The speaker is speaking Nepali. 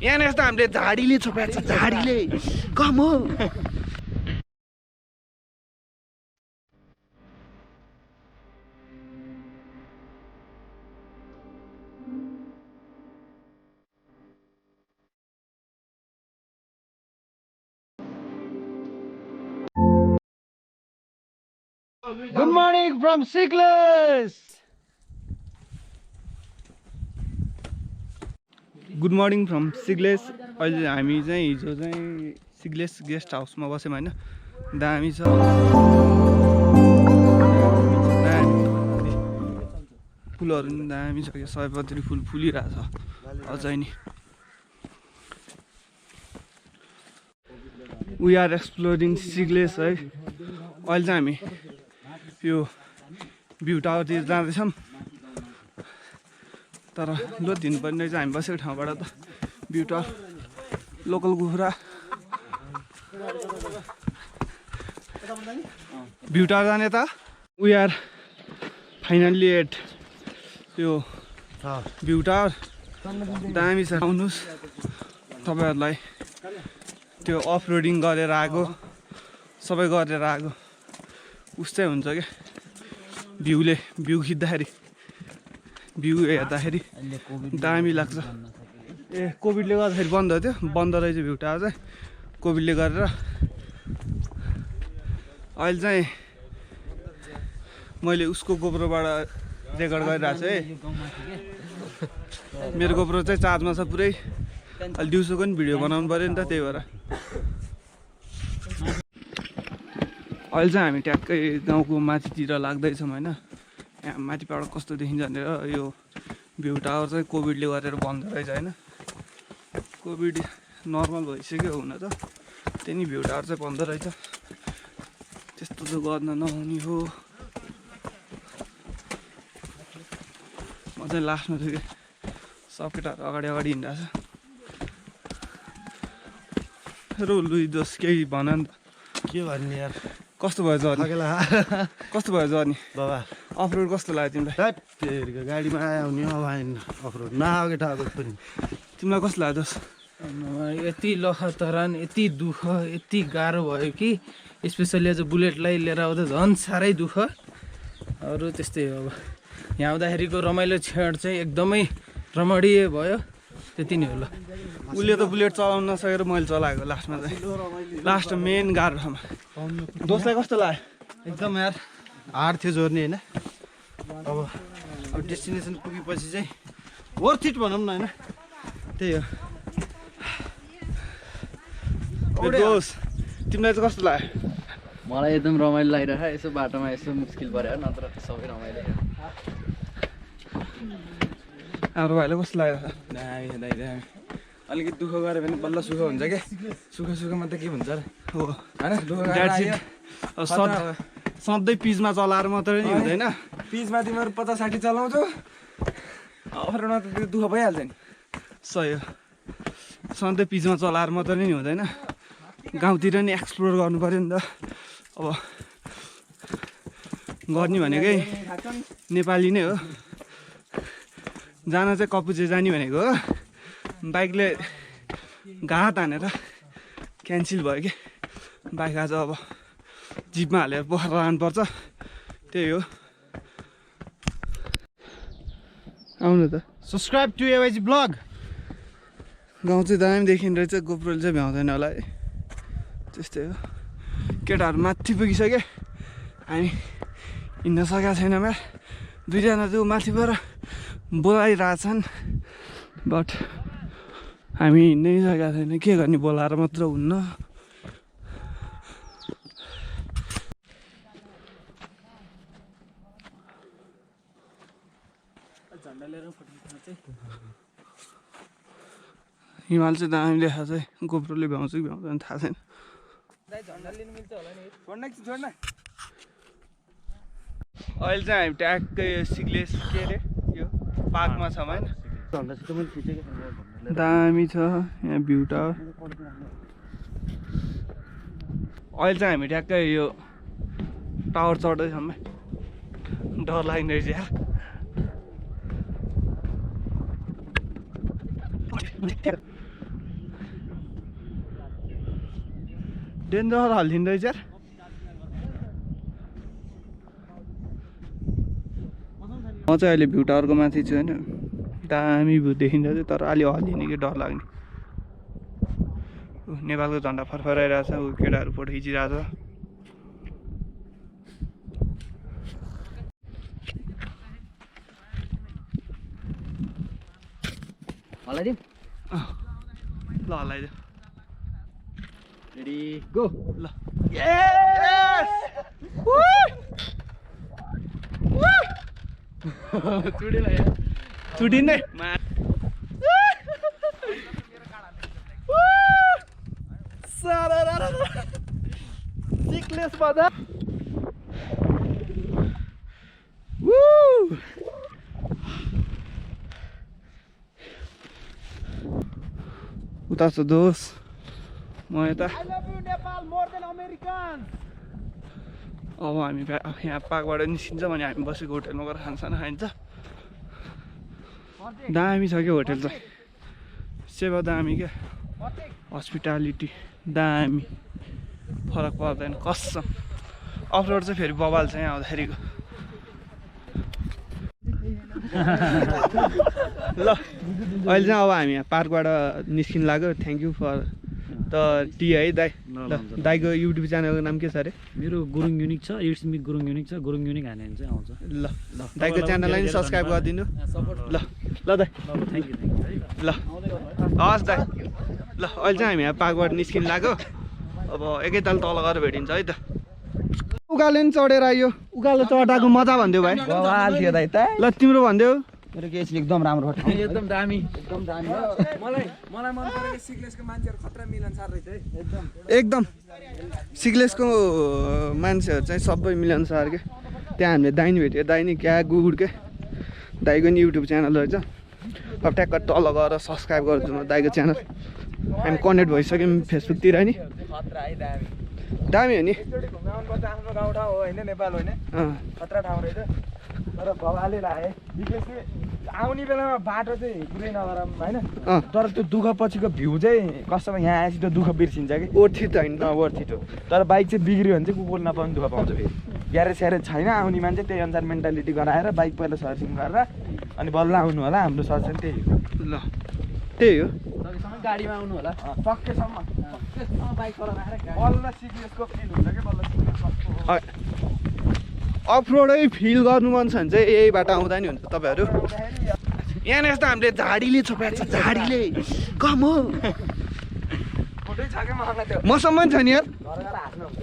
यहाँ यस्तो हामीले झाडीले छोपेको छ झाडीले कम हो Good morning from Sigles. Good morning from Sigles अहिले हामी चाहिँ हिजो चाहिँ सिग्लेस गेस्ट हाउसमा बस्यौँ होइन दामी छ फुलहरू पनि दामी छ यो सयपत्री फुल फुलिरहेछ अझै नि वी आर एक्सप्लोरिङ सिग्लेस है अहिले चाहिँ हामी यो भ्यू टावरतिर जाँदैछौँ तर लो दिनुपर्ने चाहिँ हामी बसेको ठाउँबाट त भ्यू टावर लोकल कुखुरा भ्यू टावर जाने त वी आर फाइनल्ली एट यो भ्यू टावर दामी छ आउनुहोस् तपाईँहरूलाई त्यो अफ रोडिङ गरेर आएको सबै गरेर आएको उस्तै हुन्छ क्या भ्यू खिच्दाखेरि भ्यू हेर्दाखेरि दामी लाग्छ ए कोभिडले गर्दाखेरि बन्द थियो बन्द रहेछ भ्यू टावर चाहिँ कोभिडले गरेर अहिले चाहिँ मैले उसको गोप्रोबाट रेकर्ड गरिरहेको छु है मेरो गोप्रो चाहिँ चार्जमा छ पुरै अहिले दिउँसोको पनि भिडियो बनाउनु पऱ्यो नि त त्यही भएर अहिले चाहिँ हामी ट्याक्कै गाउँको माथितिर लाग्दैछौँ होइन यहाँ माथिबाट कस्तो देखिन्छ भनेर यो भ्यू टावर चाहिँ कोभिडले गरेर बन्द रहेछ होइन कोभिड नर्मल भइसक्यो हुन त त्यही नि भ्यू टावर चाहिँ बन्द रहेछ त्यस्तो त गर्न नहुने हो म चाहिँ लास्टमा छु कि सब केटाहरू अगाडि अगाडि हिँडिरहेको छ रो लुई दोस् केही भन नि त के भन्ने यार कस्तो भयो जर्नी कस्तो भयो जर्नी बाबा अफरोड कस्तो लाग्यो तिमीलाई तेरिको गाडीमा आउने अब आएन अफरोड नआएको ठाउँको पनि तिमीलाई कस्तो लाग्यो दोस् यति लखतरान यति दुःख यति गाह्रो भयो कि स्पेसली आज बुलेटलाई लिएर आउँदा झन् साह्रै दुःख अरू त्यस्तै हो अब यहाँ आउँदाखेरिको रमाइलो क्षण चाहिँ एकदमै रमणीय भयो त्यति नै हो ल उसले त बुलेट चलाउन नसकेर मैले चलाएको लास्टमा चाहिँ लास्ट मेन गाह्रो ठाउँमा दोस्लाई कस्तो लाग्यो एकदम यार हार्ड थियो जोर्नी होइन अब डेस्टिनेसन पुगेपछि चाहिँ वर्थ इट भनौँ न होइन त्यही हो दोस् तिमीलाई चाहिँ कस्तो लाग्यो मलाई एकदम रमाइलो लागिरहेको यसो बाटोमा यसो मुस्किल पऱ्यो नत्र सबै रमाइलो हाम्रो भाइलाई कस्तो लाग्यो दामी दामी अलिकति दुःख गऱ्यो भने बल्ल सुख हुन्छ क्या सुखमा त के हुन्छ र हो होइन दुःख सधैँ पिचमा चलाएर मात्रै नि हुँदैन पिचमा तिमीहरू 50-60 चलाउँछौ अफरमा त त्यो दुःख भइहाल्छ नि सही हो सधैँ पिचमा चलाएर मात्रै नि हुँदैन गाउँतिर नि एक्सप्लोर गर्नु पऱ्यो नि त अब गर्ने भनेकै नेपाली नै हो जान चाहिँ कपुचे जाने भनेको हो बाइकले घात हानेर क्यान्सल भयो कि बाइक आज अब जिपमा हालेर पोखरा लानुपर्छ त्यही हो आउनु त सब्सक्राइब टु एवाइजी ब्लग गाउँ चाहिँ दामी देखिने रहेछ गोप्रोले चाहिँ भ्याउँदैन होला है त्यस्तै हो केटाहरू माथि पुगिसक्यो हामी हिँड्न सकेका छैनौँ दुईजना चाहिँ माथिबाट बोलाइरहेछन् बट हामी हिँड्नै सकेका छैन के गर्ने बोलाएर मात्र हुन्न हिमाल चाहिँ दामी देखाएको चाहिँ गोप्रोले भ्याउँछ कि भ्याउँदैन थाहा छैन अहिले चाहिँ हामी ट्याक्कै सिग्लेस के अरे यो पार्कमा छौँ होइन दामी छ यहाँ भ्यू टावर अहिले चाहिँ हामी ट्याक्कै यो टावर चढ्दैछौँ डर लाग्ने रहेछ यार डेन्जर हालिदिँदो रहेछ यार। म चाहिँ अहिले भ्यू टावरको माथि छु होइन, दामी भ्यू देखिन्छ चाहिँ, तर अलि हल्लिने कि डर लाग्ने। नेपालको झन्डा फरफराइरहेछ, ऊ केटाहरू फोटो खिचिरहेछ। हल्लाइदिउँ ल हल्लाइदियो। Ready go. ल चुडिँदै सिक्लेस बजार। उता छ दोष, म यता। अब हामी यहाँ पार्कबाट निस्किन्छ भने हामी बसेको होटेलमा गएर खानसाना खाइन्छ। दामी छ क्या होटेल चाहिँ, सेवा दामी क्या, हस्पिटालिटी दामी, फरक पर्दैन कसम। अफरोड चाहिँ फेरि बवाल छ यहाँ आउँदाखेरिको। ल अहिले चाहिँ अब हामी यहाँ पार्कबाट निस्किनु लाग्यो। Thank you for the tea है दाई। ल दाईको युट्युब च्यानलको नाम के छ अरे? मेरो गुरुङ युनिक छ, इट्स मी गुरुङ युनिक छ। गुरुङ युनिक हाने भने चाहिँ आउँछ। ल दाईको च्यानललाई नि सब्सक्राइब गरिदिनु। ल ल दाई, थ्याङ्क यू थ्याङ्क यू। ल हस् दाई। ल अहिले चाहिँ हामी यहाँ पार्कबाट निस्किनु लाग्यो। अब एकैताल तल गएर भेटिन्छ है त। उकालो नि चढेर आयो, उकालो चढाएको मजा भनिदेऊ भाइ। बवाल थियो दाइ त। ल तिम्रो भनिदेऊ। मेरो केस एकदम राम्रो फोटो। एकदम दामी। एकदम दामी हो। मलाई मन परेको सिक्लेसको मान्छेहरू खतरा मिलनसार रहेछ है एकदम। एकदम सिक्लेसको मान्छेहरू चाहिँ सबै मिलनसार के। त्यहाँ हामीले दाइनी भेट्यो, दाइनी क्या गुड के। दाइको नि युट्युब च्यानल रहेछ। अब ट्याक्क तल गएर सब्सक्राइब गरिदिनु दाइको च्यानल। हामी कनेक्ट भइसक्यौँ फेसबुकतिर नि। खतरा है दामी। दामी हो नि। एकचोटि घुम्न आउनुपर्छ, आफ्नो गाउँठाउँ हो होइन, नेपाल होइन, खतरा ठाउँ रहेछ। तर भवाले लाग्यो सिक्लेसले आउने बेलामा बाटो चाहिँ पुरै नगरौँ होइन, तर त्यो दुःख पछिको भ्यू चाहिँ कसैमा यहाँ आएपछि त्यो दुःख बिर्सिन्छ कि। ओर्थित होइन वर्थ इट हो। तर बाइक चाहिँ बिग्रियो भने चाहिँ कुकुर नपाउने दुःख पाउँछ फेरि। ग्यारेज स्यारेज छैन, आउने मान्छे त्यही अनुसार मेन्टालिटी गराएर बाइक पहिला सर्भिसिङ गरेर अनि बल्ल आउनु होला। हाम्रो सजेसन त्यही हो। ल त्यही हो। गाडीमा आउनु होला। सकेसम्म बाइक पर राखेर बल्ल सिक्लेसको फिल हुन्छ कि बल्ल सिक्लेस अफरोडै फिल गर्नु मन छ भने चाहिँ यही बाटो आउँदा नि हुन्छ तपाईँहरू। यहाँ यस्तो हामीले झाडीले छोपेको छ, झाडीले कम हो। फोटै छ क्या मलाई त्यो मसम्म नि छ नि यार। घर गएर हाँस्नु हुन्छ।